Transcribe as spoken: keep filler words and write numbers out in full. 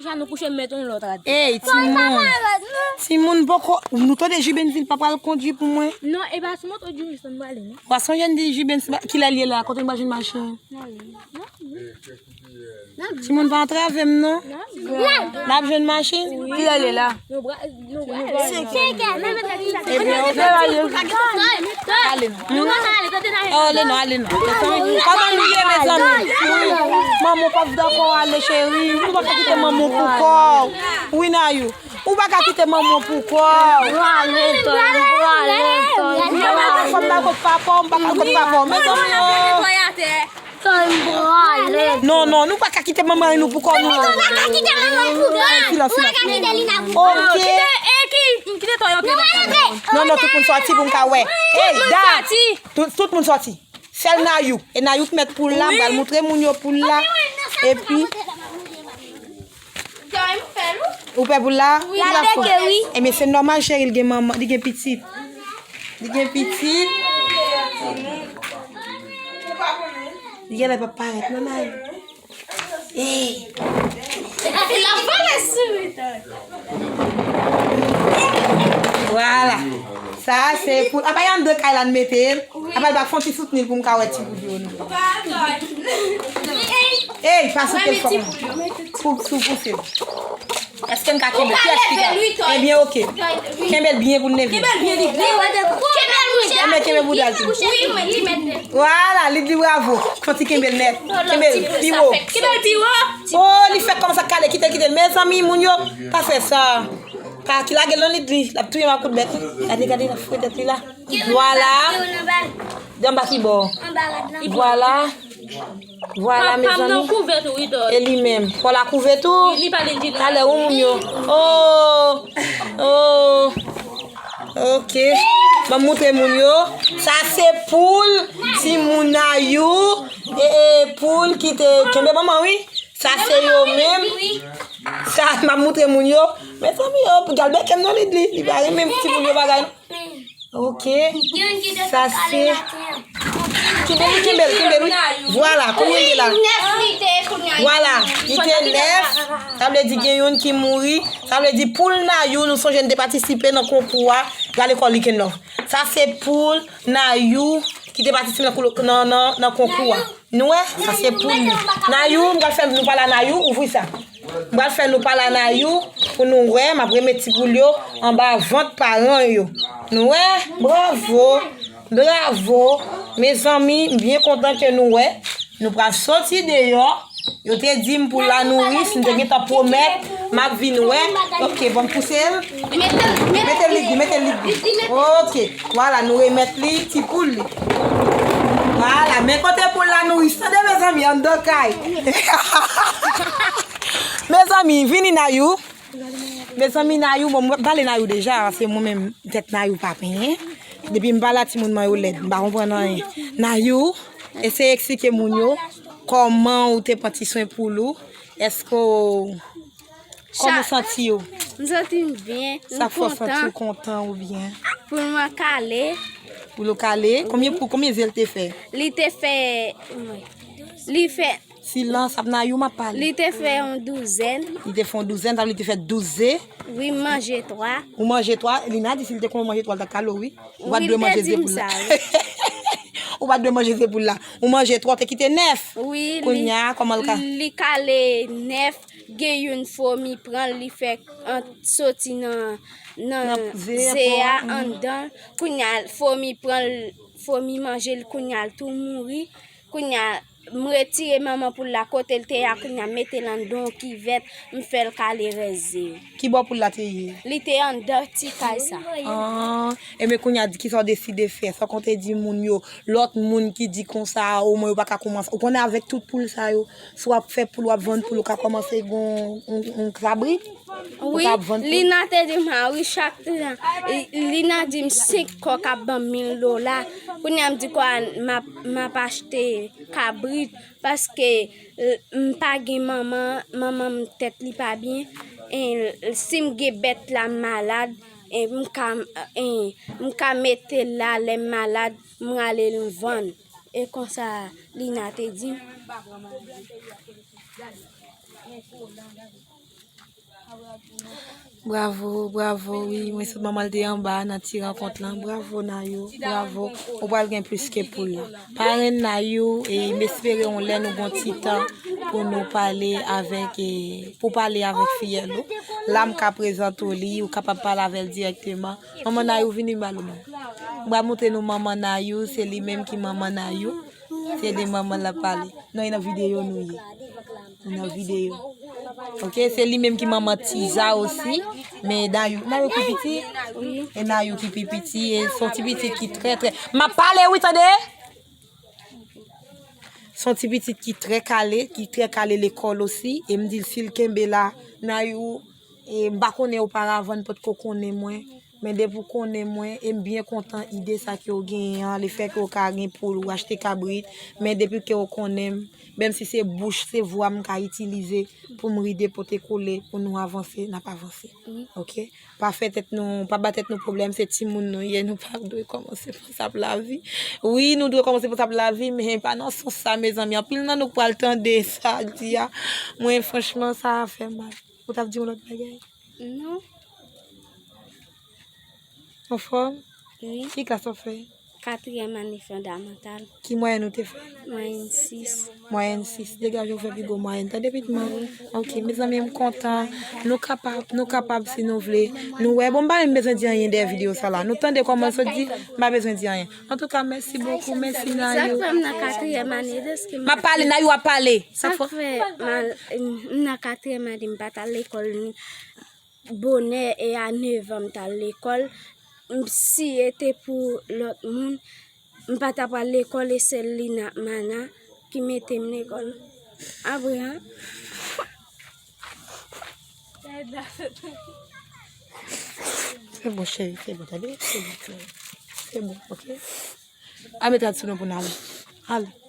Deja nou kouche, m met yon lòt rad. Ey, timoun. Timoun poko, nou tande Jibens di l pa pral kondui pou mwen. Non, e pa sou moto Jibens nou prale, non? Wa sonje n di Jibens, kilè l ye la, kote n pral jwenn machin? Timoun pa antrave m, non. N ap jwenn machin? Kilè l ye la? Ebyen, ok. Ale non. Ale non, ale non. Kòman nou ye, mezanmi? Manman w p ap dakò ale, cheri. Nou pa ka kite manman w pou kò w. Wi, Nayou. Ou pa ka kite manman w pou kò w. Mwen menm, fò m ba kot papa w, m pa ka kot papa w. Mezanmi, oh. Non, non, nou pa ka kite manman nou pou kò nou. Silans, silans. Ok. Non, non, tout moun sòti pou m ka wè. Ey, da! Tout, tout moun sòti. Sèl Nayou. E Nayou k mèt poul la, m pral moutre moun yo poul la. Epi, ou pè poul la? Wi. Ebyen, se nòmal, cheri, li gen manman, li gen pitit. Li gen pitit. Li genlè p ap parèt, non, Nayou? Ey. L ap vole sourit. Vwala. Sa a se pou, apa y anndan kay la n mete l? Apa l pa fon ti soutni l pou m ka wè ti poul yo, non? Ey, pa souke l fò. Pou, pou pouse l. Èske n ka kenbe? Kiyès ki ka? Ebyen, ok. Kenbe l byen pou n leve. Kenbe l byen, li byen. Kenbe l bouda l tou. Vwala, li di bravo. Fò ti kenbe l nèt. Kenbe l pi wo. Kenbe l pi wo. Oh, li fè kòmanse ap kale. Kite l, kite l. Mezanmi, moun yo, pa fè sa. Pa ki lage l nan lit li. L ap touye m ak kout bèt. Gade, gade, l ap fouye tèt li la. Vwala. Anba ki bò? Vwala. Vwala, mezanmi. E li menm. Paw la kouvè tou. Talè, ou moun yo. Oh. Oh. Ok. Ban m moutre moun yo. Sa se poul timoun Nayou. E, e poul ki te kenbe manman, wi. Sa se yo menm. Sa, m ap moutre moun yo. Mezanmi, yo, gal bèk m nan lit li. Li pa renmen timoun yo bagay. Ok. Sa se. Kenbe l, kenbe l, kenbe l, wi. Vwala, konbyen l te la? Vwala, li te nèf. Sa vle di gen youn ki mouri. Sa vle di poul Nayou, nou sonje n te patisipe nan konkou a. Gade kò li kenlò. Sa se poul Nayou ki te patisipe nan, nan, nan, nan konkou a. Nou wè, sa se poul li. Nayou, m pral fè nou pale a Nayou, ouvri sa. M pral fè nou pale a Nayou pou nou wè, m ap remèt ti poul yo anba vant paran yo. Nou wè, bravo, bravo. Mezanmi, m byen kontan ke nou wè. Nou pral soti deyò. Yo te di m poul la nouri, m te gentan pwomèt, m ap vin wè. Ok, ban m pouse l. Mete l lit li, mete l lit li. Ok. Vwala, nou remèt li ti poul li. Vwala, men kote poul la nouri, tande mezanmi, anndan kay. Mezanmi, vini Nayou. Mezanmi, Nayou, bon, m pale Nayou deja, paske mwen menm, tèt Nayou pa penyen. Depi m pa la, timoun mwen yo lèd, m pa konprann anyen. Nayou, eseye eksplike moun yo kòman ou te pran ti swen poul ou. Èske w Kòman w santi w? M santi m byen, m kontan. Sa fè w santi w kontan oubyen? Poul mwen kale. Poul ou kale? Konbyen, pou konbyen ze l te fè? Li te fè, li fè. Silans, ap Nayou m ap pale. Li te fè yon douzèn. Li te fè yon douzèn, sa vle di li te fè douz ze. Wi, m manje twa. Ou manje twa? Lina di si li te konn manje twa, l ta kale w, wi. Ou pa t dwe manje ze poul la. Ou pa t dwe manje ze poul la. Ou manje twa, ou te kite nèf. Wi, kounye a, kòman l ka? Li kale nèf. Gen youn fomi pran l, li fè ant soti nan, nan ze a anndan l. Kounye a, fomi pran l, fomi manje l, kounye a, l tou mouri. Kounye a, m retire manman poul la kote l te ye a, kounye a, m mete l anndan yon kivèt, m fè l kale rès ze yo. Ki bò poul la te ye? Li te anndan ti kay sa. Ah, ebyen, kounye a, di kisa w deside fè? Sa w konte di moun yo, lòt moun ki di konsa, omwen yo pa ka kòmanse. Ou konnen avèk tout poul sa yo, si w ap fè poul, w ap vann poul, ou ka kòmanse gen yon, yon, yon kabrit. Ou ka vann poul. Wi, Lina te di m sa, wi, chak tan. Lina di m senk kòk ap ban m mil dola. Kounye a m di kò a, m ap, m ap achte kabrit, paske, eh, m pa gen manman, manman m tèt li pa byen. E si m gen bèt la, m malad, e m ka, e m ka mete l la, lè m malad, m rale l, m vann. E konsa Lina te di m. Bravo, bravo, wi, mwen sot manman l te anba nan ti rankont lan. Bravo, Nayou, bravo. Ou pral gen plis ke poul la. Parenn Nayou, e m espere yon lè nou gon ti tan pou nou pale avèk, e, pou pale avèk fiyèl ou. La, m ka prezante w li, ou kapab pale avè l dirèkteman. Manman Nayou, vini m ba l men. M pral montre nou manman Nayou, se li menm ki manman Nayou. Se de manman l ap pale. Non, e nan videyo nou ye. Nan videyo. Ok, se li menm ki manman Tiza osi. Men Nayou, Nayou ki piti? Wi. E Nayou ki pi piti, e se yon ti pitit ki trè, trè. M ap pale, wi, tande? Se yon ti pitit ki trè kale, ki trè kale lekòl osi. E m di l si l kenbe la, Nayou, e m pa konnen oparavan, l potko konnen mwen. Men depi w konnen mwen, e m byen kontan ide sa ke w genyen an, lefètke w ka gen poul, ou achte kabrit, men depi ke w konnen m, menm si se bouch, se vwa m ka itilize pou m ride pote kole, pou nou avanse, n ap avanse. Wi. Ok? Pa fè tèt nou, pa ba tèt nou pwoblèm, se timoun nou ye, nou pa dwe kòmanse panse ap lavi. Wi, nou dwe kòmanse panse ap lavi, men pa nan sans sa, mezanmi. Anpil nan nou k pral tande sa l di a. Mwen, franchman, sa fè m mal. Ou t ap di yon lòt bagay? Non. Anfòm? Wi. Ki klas w ap fè? Katriyèm ane fondamantal. Ki mwayèn ou te fè? Mwayèn sis. Mwayèn sis. Degaje w fè pi gwo mwayèn. Tande pitit mwen. Ok, mezanmi, m kontan. Nou kapab, nou kapab si nou vle. Nou wè, bon, m pa menm bezwen di anyen dèyè videyo sa la. Nou tande kòman l sot di, m pa bezwen di anyen. Antouka, mèsi bokou, mèsi Nayou. Sa fè m nan katriyèm ane, deske m... M ap pale, Nayou ap pale. Sa fè m al, m nan katriyèm ane, m pa t al lekòl ni bonè e a nèf an m t al lekòl. M, si e te pou lòt moun, m pa ta pral lekòl e sèl Lina ak Mana ki mete m lekòl. Apre, an? Se bon, cheri, se bon, tande? Se bon, se bon. Se bon, ok? A met rad sou nou pou n ale. Ale.